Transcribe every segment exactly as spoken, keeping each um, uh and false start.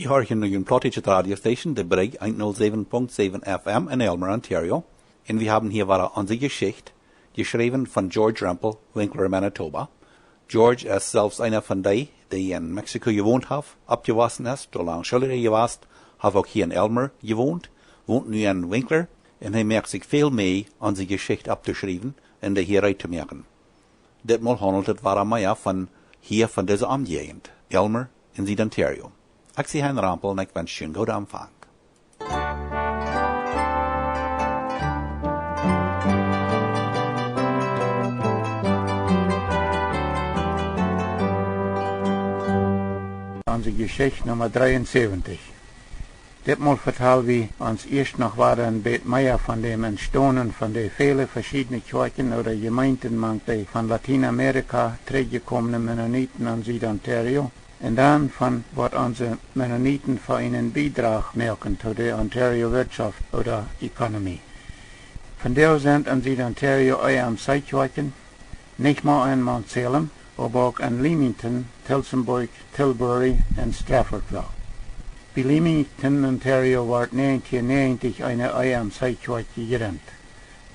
Jie horchen nu june plautdietsche Radiostation, de Brigj hundatsäwen Punkt säwen F M en Aylmer, Ontario. Un wie haben hia wada onse Jeschicht, jeschräwen von George Rempel, Winkler, Manitoba. George es selfst eena von dee, dee en Mexiko jewont haft, oppjewossen es, doa lang Schooljoa jewast, haft uk hia en Aylmer jewont, wont nu en Winkler, un hee moakt sikj väl Meaj, onse Jeschicht opptoschriewen un dee hia reed to moaken. Ditmol haundelt et wada mea von hia von dise Omjäajent, Aylmer en Sied-Ontario. Ekj sie Hein Rempel un ekj wensch junt eenen gooden Aunfank. Onse Jeschicht Numma dreeunsäwentich. Ditmol vetal wie ons ieescht noch wada een bät mea von däm Entstonen von de väle veschiedne Kjoakjen ooda Jemeenten mank dee von Latienamerika trigjjekomne Mennoniten en Sied-Ontario un dan von waut onse Mennoniten fa eenen Biedrach moaken to de Ontario Wirtschoft ooda Economy. Vondoag sent en Sied-Ontario E M C Kjoakjen, nich mau en Mount Salem, oba uk en Leamington, Tillsonburg, Tilbury un Straffordville. Bie Leamington, Ontario wort näajentieen näajentich eene E M C Kjoakj jejrint.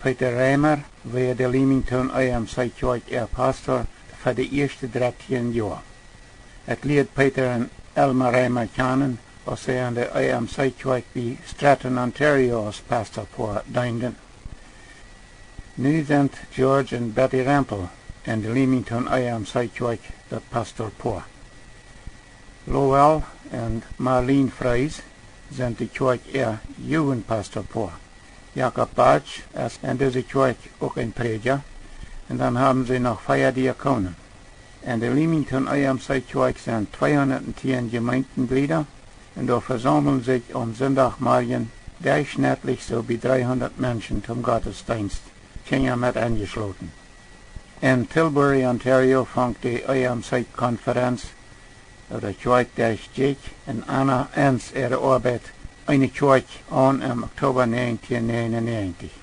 Peter Reimer wia de Leamington E M C Kjoakj äa Pastor fa de ieeschte dartieen Joa. Ekj lieed Peter un Elma Reimer kjanen, aus see en de E M C Kjoakj bie Stratton, Ontario aus Pastorpoa deenden. Nu sent George un Betty Rempel en de Leamington E M C Kjoakj daut Pastorpoa. Lowell un Marlene Frees sent de Kjoakj äa Jugendpastorpoa. Jakob Bartsch es en dise Kjoakj uk een Prädja, un dan haben see noch vea Diakonen. En de Leamington E M C Kjoakj sent tweehundattieen Jemeentejlieda, un doa vesaumeln sikj aum Sindachmorjen derchschnittlich soo bie dreehundat Menschen toom Gottesdeenst, Kjinja met enjeschloten. En Tilbury, Ontario, funk de E M C Konferenz ooda Kjoakj derch Jake un Anna Enns äare Oabeit, eene Kjoakj, aun em Oktoba näajentieen näajenunnäajentich.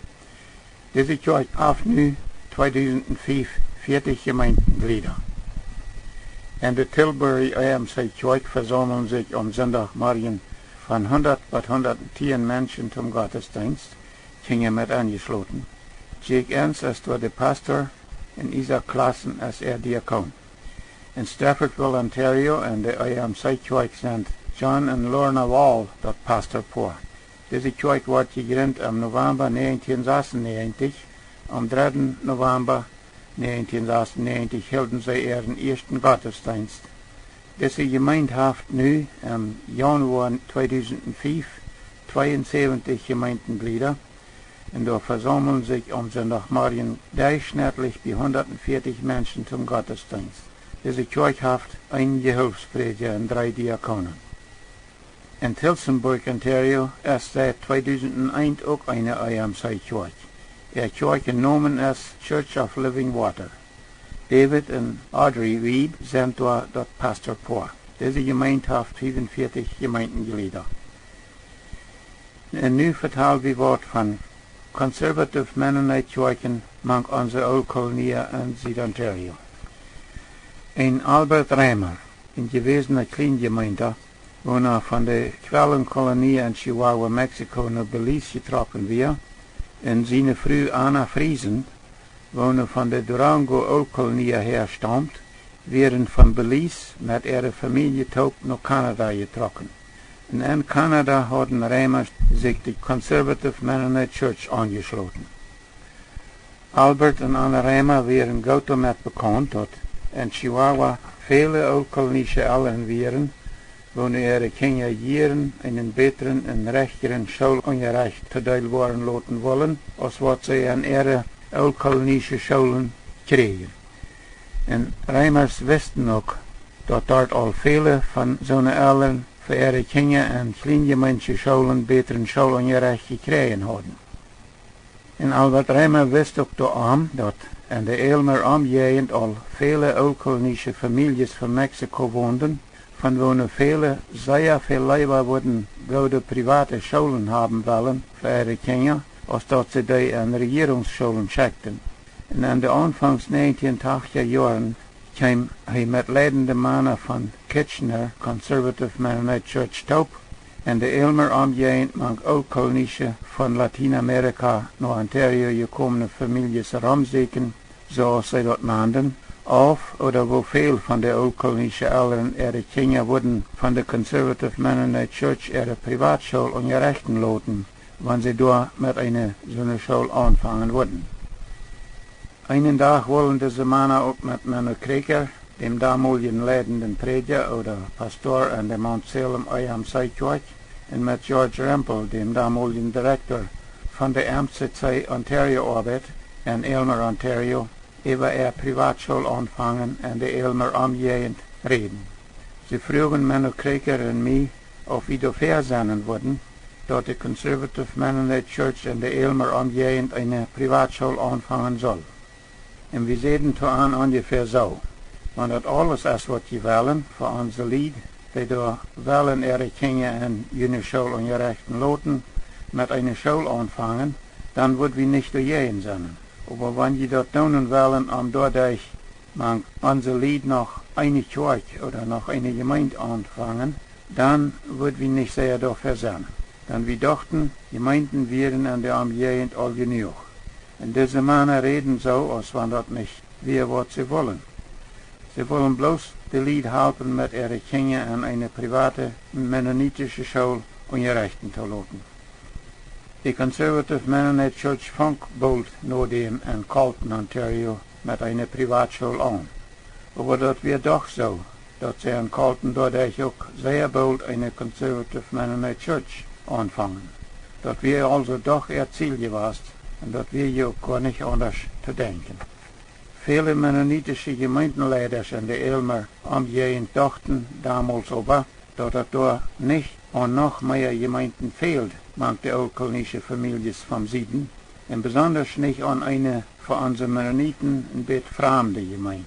Dise Kjoakj haft nu tweedusentfief vieetich Jemeentejlieda. En de Tilbury E M C Kjoakj vesaumeln sikj aum Sindachmorjen von hundat bat hundattieen Menschen toom Gottesdeenst, Kjinja met enjeschloten. Jake Enns es doa de Pastor un Isaak Klassen es äa Diakon. En Straffordville, Ontario, en de E M C Kjoakj sent John un Lorna Wall daut Pastorpoa. Dise Kjoakj wort jejrint em Novemba näajentieen sasunnäajentich. Aum dredden Novemba näajentieen sasunnäajentich hilden see äaren ieeschten Gottesdeenst. Dise Jemeent haft nu em Jaunwoa tweedusentfief tweeunsäwentich Jemeentejlieda, un doa vesaumeln sikj aum Sindachmorjen derchschnittlich bie hundatveatich Menschen toom Gottesdeenst. Dise Kjoakj haft een Jehilfsprädja un dree Diakonen. En Tillsonburg, Ontario, es siet tweedusent eent uk eene E M C Kjoakj. Äa Kjoakjennomen es Church of Living Water. David un Audrey Wiebe sent doa daut Pastorpoa. Dise Jemeent haft fiefenveatich Jemeentejlieda. Un nu vetal wie waut von Conservative Mennonite Kjoakjen mank onse Ooltkolonia en Sied-Ontario. Een Albert Reimer, een jewäsena Kjleenjemeenta, woona von de Quellenkolonie en Chihuahua, Mexiko, no Belize jetrocken wia, un siene Fru Anna Friesen, woone von de Durango Ooltkolonie häastaumt, wieren von Belize met äare Famielje toop no Kanada jetrocken. Un en Kanada hauden Reimers sikj de Conservative Mennonite Church aunjeschloten. Albert un Anna Reimer wieren goot doamet bekaunt, daut en Chihuahua väle ooltkolonische Elren wieren, woone äare Kjinja jieren eenen bätren un rajchtren Schoolunjarecht todeel woaren loten wullen, aus waut see en äare ooltkolonische Schoolen kjrieejen. Un Reimers wisten uk, daut doa aul väle von soone Elren fa äare Kjinja en kjleenjemeensche Schoolen bätren Schoolunjarecht jekjräajen hauden. Un Albert Reimer wist uk doarom, daut en de Aylmer Omjäajent aul väle ooltkolonische Famieljes von Mexiko wonden, von woone väle sea väl leewa wudden goode private Schoolen haben wellen fa äare Kjinja, aus daut see dee en Rejierungsschoolen schekjten. Un en de aunfangs näajentieen tachentja Joaren kjeem hee met leidende Mana von Kitchener Conservative Mennonite Church toop un de Aylmer Omjäajent mank Ooltkolonische von Latienamerika no Ontario jekomne Famieljes romsieekjen, soo aus see daut nanden, auf ooda woo väl von de Ooltkolonische Elren äare Kjinja wudden von de Conservative Mennonite Church äare Priwatschool unjarechten loten, wan see doa met eene soone School aunfangen wudden. Eenen Dach wullen dise Mana uk met Menno Kroeker, däm domoljen leidenden Prädja ooda Pastor en de Mount Salem E M C Kjoakj, un met George Rempel, däm domoljen Direktor von de M C C Ontario Oabeit en Aylmer, Ontario, äwa äa Priwatschool aunfangen en de Aylmer Omjäajent räden. See fruagen Menno Kroeker un mie, auf wie doafäa sennen wudden, daut de Conservative Mennonite Church en de Aylmer Omjäajent eene Priwatschool aunfangen sull. Un wie säden to an onjefäa soo: Wan daut aules es, waut jie wellen, fa onse Lied, dee doa wellen äare Kjinja en june School unjarechten loten, met eene School aunfangen, dan wudd wie nich doajäajen sennen. Oba wan jie daut doonen wellen, om doaderch mank onse Lied noch eene Kjoakj ooda noch eene Jemeent aunfangen, dan wudd wie nich sea doafäa sennen. Dan wie dochten, Jemeenten wieren en de Omjäajent aul jenuach. Un dise Mana räden soo, aus wan daut nich wia, waut see wullen. See wullen bloos de Lied halpen, met äare Kjinja en eene priwate mennonitische School unjarechten to loten. De Conservative Mennonite Church funk boolt no däm en Carleton, Ontario, met eene Priwatschool aun. Oba daut wia doch soo, daut see en Carleton doaderch uk sea boolt eene Conservative Mennonite Church aunfungen. Daut wia aulsoo doch äa Ziel jewast, un daut wia je uk goanich aundasch to denkjen. Väle mennonitische Jemeentenleidasch en de Aylmer Omjäajent dochten domols oba, daut daut doa nich aun noch mea Jemeenten fäld mank de ooltkolonische Famieljes vom Sieden, un besondasch nich aun eene fa onse Mennoniten een bät framde Jemeent.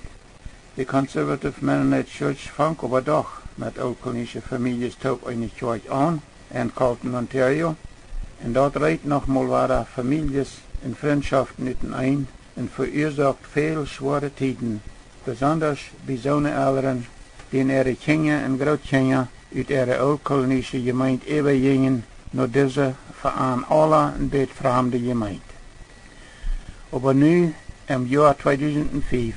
De Conservative Mennonite Church funk oba doch met ooltkolonische Famieljes toop eene Kjoakj aun en Carleton, Ontario, un daut reet noch mol wada Famieljes un Frintschoften uteneen un veuasoakt väl schwoare Tieden, besondasch bie soone Elren, dän äare Kjinja un Grootkjinja ut äare ooltkolonische Jemeent äwajinjen no dise fa an aula een bät framde Jemeent. Oba nu, em Joa tweedusent fief,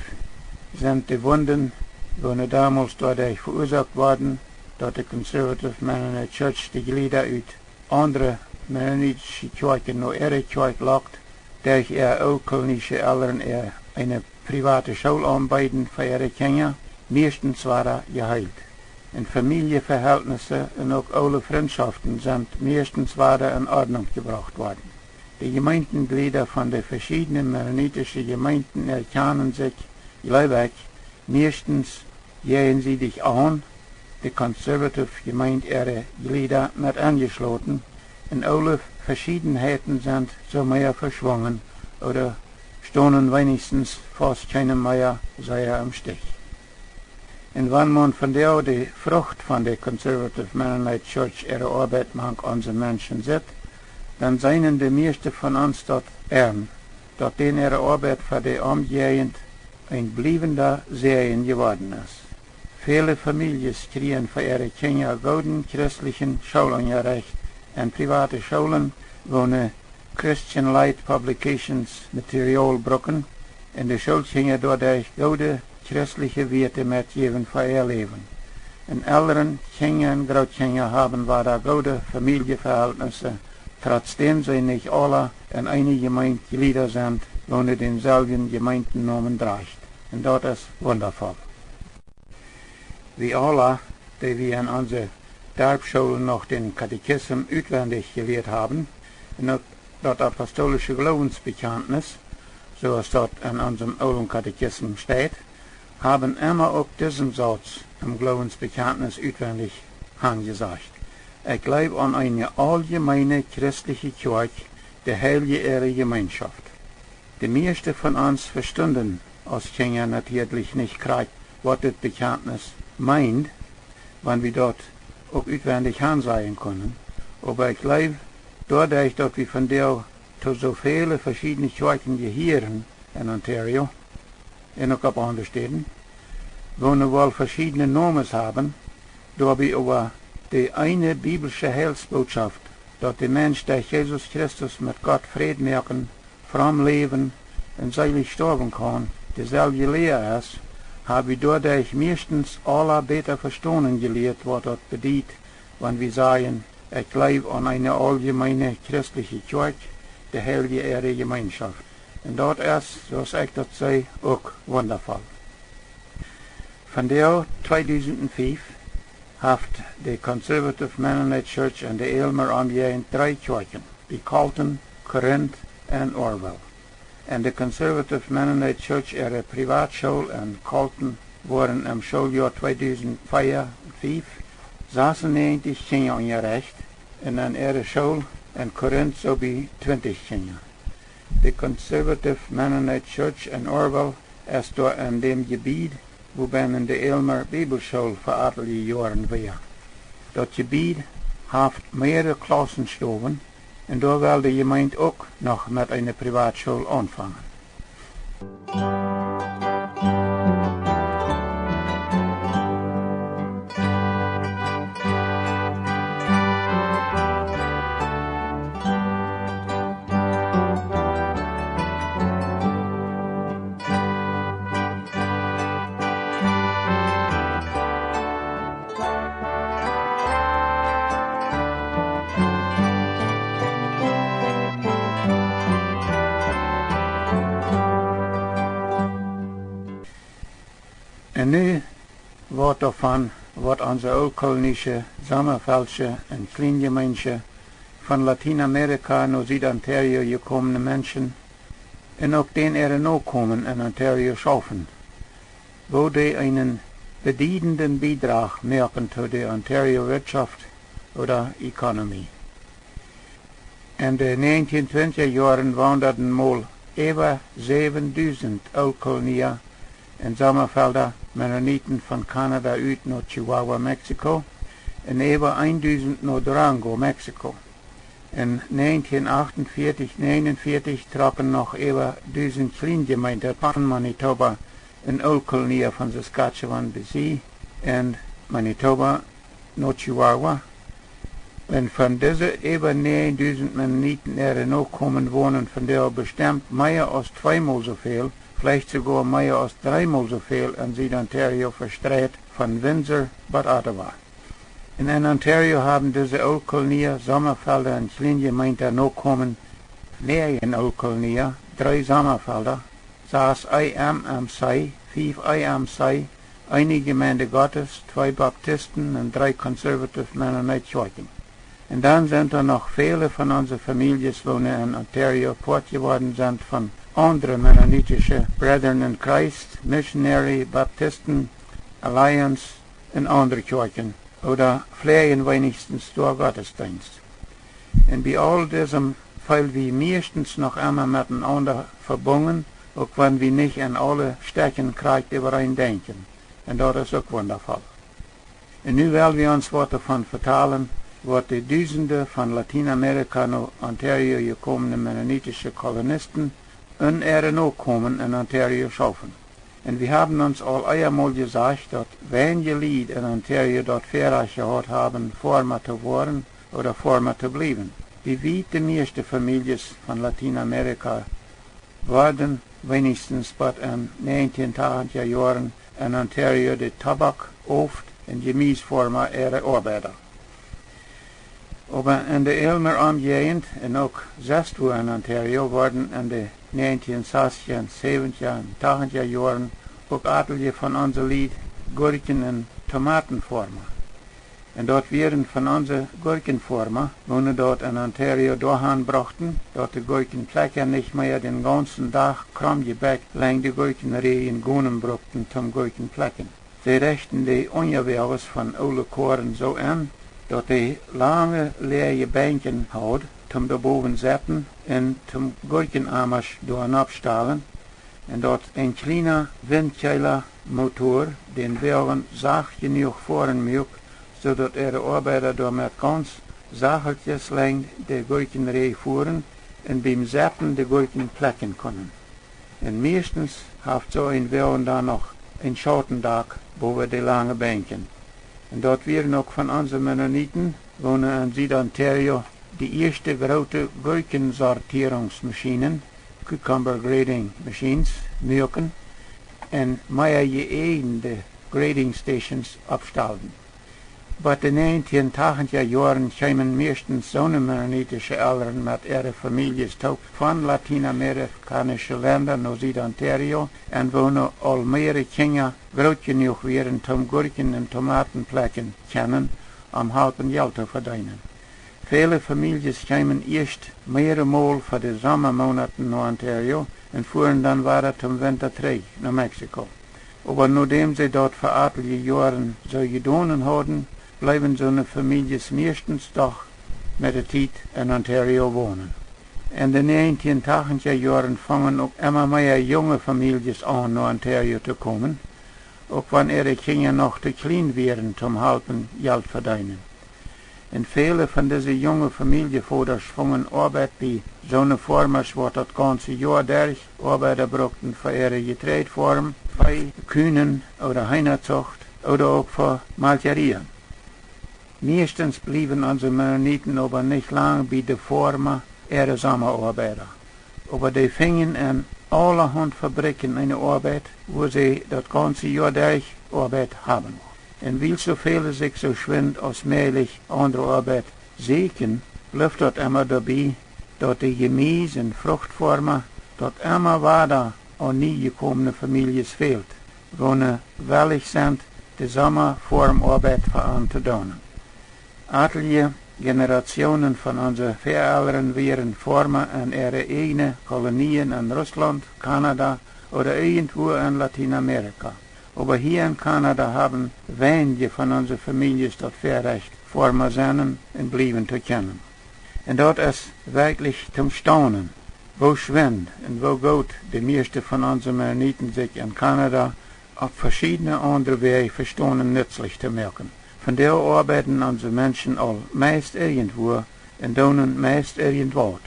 sent de Wunden, woone domols doaderch veuasoakt worden, daut de Conservative Mennonite Church de Jlieda ut aundre mennonitische Kjoakjen no äare Kjoakj lokt, derch äa ooltkolonische Elren äa eene priwate School aunbeeden fa äare Kjinja, mieschtens wada jeheelt. Un Famieljeveheltnisse un uk oole Frintschoften sent mieschtens wada en Ordnunk jebrocht worden. De Jemeentenjlieda von de veschiedne mennonitische Jemeenten erkjanen sikj, jleew ekj, mieschtens jäajensiedich aun, de Conservative Jemeent äare Jlieda met enjeschloten, un aule Veschiedenheiten sent soo mea veschwungen, ooda stonen weenichstens faust kjeenem mea sea em Stich. Un wan maun vondoag de Frucht von de Conservative Mennonite Church äare Oabeit mank onse Menschen sitt, dan seenen de mieeschte von ons daut en, daut dän äare Oabeit fa de Omjäajent een bliewenda Säajen jeworden es. Väle Famieljes kjrieen fa äare Kjinja gooden christlichen Schoolunjarecht en priwate Schoolen, woone Christian Light Publications Material brucken, un de Schoolkjinja doaderch goode christliche Wieete metjäwen fa äa Läwen. Un Elren, Kjinja un Grootkjinja haben wada goode Famieljeveheltnisse, trotsdäm see nich aula en eene Jemeent Jlieda sent, woone dänselwjen Jemeentennomen drajcht. Un daut es wundavoll. Wie aula, dee wie en onse Darpschoolen noch dän Katechism utwendich jelieet haben, un uk daut apostolische Gloowensbekjantnis, soo aus daut en onsem oolen Katechism steit, haben emma uk disen Sauz em Gloowensbekjantnis utwendich hanjesajcht: Ekj jleew aun eene auljemeene christliche Kjoakj, de Heilje äare Jemeenschoft. De mieeschte von ons vestunden aus Kjinja natieedlich nich krakjt, waut dit Bekjantnis meend, wan wie daut uk utwendich hansajen kunnen, oba ekj jleew, doaderch daut wie vondoag to soo väle veschiedne Kjoakjen jehieren en Ontario un uk opp aundre Städen, woone woll veschiedne Nomes haben, doabie oba de eene biblische Heilsbootschoft, daut de Mensch derch Jesus Christus met Gott Fräd moaken, fromm läwen un seelich stoawen kaun, deselwje Lia es, hab wie doaderch mieeschtens aula bäta vestonen jelieet, waut daut bediet, wan wie sajen: "Ekj jleew aun eene auljemeene christliche Kjoakj, de Heilje äare Jemeenschoft." Un daut es, soo aus ekj daut see, uk wundafoll. Vondoag, tweedusent fief, haft de Conservative Mennonite Church en de Aylmer Omjäajent dree Kjoakjen, bie Colton, Corinth un Orwell. En de Conservative Mennonite Church äare Priwatschool en Colton worden em Schooljoa tweedusent vea, fief, sasunnäajentich Kjinja unjarecht, un en äare School en Corinth soo bie twintich Kjinja. De Conservative Mennonite Church en Orwell es doa en däm Jebied, wua bennen de Aylmer Bibelschool fa atelje Joaren wia. Daut Jebied haft mearere Klaussenstowen, un doa well de Jemeent uk noch met eene Priwatschool aunfangen. Un nu waut doavon, waut onse ooltkolonische, sommafeldsche un kjliene Jemeensche von Latienamerika no Sied-Ontario jekomne Menschen un uk dän äare Nokomen en Ontario schaufen, woo dee eenen bediedenden Biedrach moaken to de Ontario Wirtschoft ooda Economy. En de näajentieen twintja Joaren waundaden mol äwa säwendusent Ooltkolonia un Sommafelda Mennoniten von Kanada ut no Chihuahua, Mexiko, un äwa eendusent no Durango, Mexiko. En näajentieen achtunvieetich, näajenunvieetich trocken noch äwa dusent Kjliene Jemeenten von Manitoba un Ooltkolonia von Saskatchewan, B C, un Manitoba no Chihuahua. Un von dise äwa näajendusent Mennoniten äare Nokomen wonen vondoag bestemt mea aus tweemol soo väl, veleicht soogoa mea aus dreemol soo väl en Sied-Ontario vestreit, von Windsor bat Ottawa. Un en Ontario haben dise Ooltkolonia, Sommafelda un Kjliene Jemeenten Nokomen näajen Ooltkolonia, dree Sommafelda, sas A M M C, fief A M C, eene Jemeent Gottes, twee Baptisten un dree Conservative Mennonite Kjoakjen. Un dan sent doa noch väle von onse Famieljes, woone en Ontario Poat jeworden sent von aundre mennonitische Brethren in Christ, Missionary, Baptisten, Alliance un aundre Kjoakjen, ooda fläajen weenichstens doa Gottesdeenst. Un bie aul disem feel wie mieeschtens noch emma met enaunda vebungen, uk wan wie nich en aule Stekjen krakjt äwareen denkjen. Un daut es uk wundafoll. Un nu well wie ons waut doavon vetalen, waut de dusende von Latienamerika no Ontario jekomne mennonitische Kolonisten un äare Nokomen en Ontario schaufen. Un wie haben ons aul eemol jesajcht, daut weinje Lied en Ontario daut Väarajcht jehaut haben, Foarma to woaren ooda Foarma to bliewen. Wie weeten, de mieeschte Famieljes von Latienamerika worden weinichstens bat en näajentieen tachentja Joaren en Ontario de Tobak-, Oft- un Jemiesfoarma äare Oabeida. Oba en de Aylmer Omjäajent un uk sestwua en Ontario worden en de näajentieen sastja un säwentja un tachentja Joaren uk atelje von onse Lied Gurkjen- un Tomatenfoarma. Un daut wieren von onse Gurkjenfoarma, woone daut en Ontario doahan brochten, daut de Gurkjenplekja nich mea dän gaunzen Dach krommjebekjt lenjd de Gurkjenräajen gonen brukten toom Gurkjenplekjen. See rechten de Unjawäajes von oole Koaren soo en, daut dee lange läaje Benkjen haud toom doa bowen setten un toom Gurkjenamasch doa nopp stalen, un daut een kjliena Windkjeelamotor dän Wäajen sacht jenuach foaren muak, soo daut äare Oabeida doamet gaunz sacheltjes lenjd de Gurkjenräaj fuaren un biem Setten de Gurkjen plekjen kunnen. Un mieeschtens haft soo een Wäajen dan noch een Schautendak bowa de lange Benkjen. Un daut wieren uk von onse Mennoniten, woone en Sied-Ontario de ieeschte groote Gurkjensortierungsmaschienen, cucumber grading machines, muaken un mea jeeejende grading stations oppstalden. Bot de näajentieen tachentja Joaren kjeemen mieeschtens soone mennonitische Elren met äare Famieljes toop von latienamerikaunische Lenda no Sied-Ontario, un woone aul meare Kjinja groot jenuach wieren toom Gurkjen un Tomaten plekjen kjennen, om halpen Jelt to vedeenen. Väle Famieljes kjeemen ieescht meare Mol fa de Somamonaten no Ontario un fuaren dan wada toom Winta trigj no Mexiko. Oba nodäm see daut fa atelje Joaren soo jedonen hauden, bleewen soone Famieljes mieeschtens doch met de Tiet en Ontario wonen. En de näajentieen tachentja Joaren fungen uk emma mea junge Famieljes aun no Ontario to komen, uk wan äare Kjinja noch too kjlien wieren toom halpen Jelt vedeenen. Un väle von dise junge Famieljevodasch fungen Oabeit bie soone Foarmasch, waut daut gaunze Joa derch Oabeida brukten fa äare Jetreidfoarm, Vee, Kuhnen ooda Heenazucht ooda uk fa Malkjarieen. Mieeschtens bliewen onse Mennoniten oba nich lang bie de Foarma äare Somaoabeida. Oba dee finjen en aulahaunt Fabrikjen eene Oabeit, wua see daut gaunze Joa derch Oabeit haben. Un wiels soo väle sikj soo schwind aus mäajlich aundre Oabeit sieekjen, blift daut emma doabie, daut de Jemies- un Fruchtfoarma daut emma wada aun niejekomne Famieljes fält, woone wellich sent, de Somafoarmoabeit fa an to doonen. Atelje Generationen von onse Väaelren wieren Foarma en äare ieejne Kolonieen en Russlaunt, Kanada ooda irjentwua en Latienamerika. Oba hia en Kanada haben weinje von onse Famieljes daut Väarecht, Foarma sennen un bliewen to kjennen. Un daut es werkjlich toom staunen, woo schwind un woo goot de mieeschte von onse Mennoniten sikj en Kanada opp veschiedne aundre Wäaj vestonen nutzlich to moaken. Vondoag oabeiden onse Menschen aul meist irjentwua un doonen meist irjentwaut.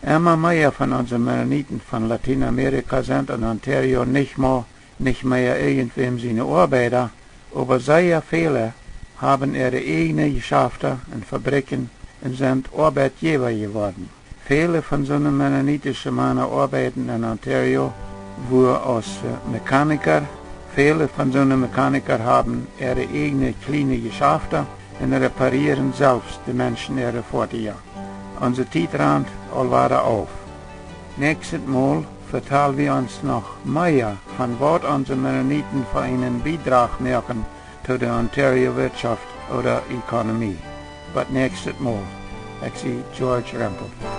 Emma mea von onse Mennoniten von Latienamerika sent en Ontario nich mau, nich mea irjentwäm siene Oabeida, oba sea väle haben äare ieejne Jeschafta un Fabrikjen un sent Oabeitjäwa jeworden. Väle von soone mennonitische Mana oabeiden en Ontario, wua aus, äh, Mechanikja. Väle von soone Mechanikja haben äare ieejne kjliene Jeschafta un reparieren selfst de Menschen äare Foatieja. Onse Tiet rant aul wada auf. Näakjstet Mol vetal wie ons noch mea von waut onse Mennoniten fa eenen Biedrach moaken to de Ontario Wirtschaft ooda Ekonomie. Bot näakjstet Mol, ekj sie George Rempel.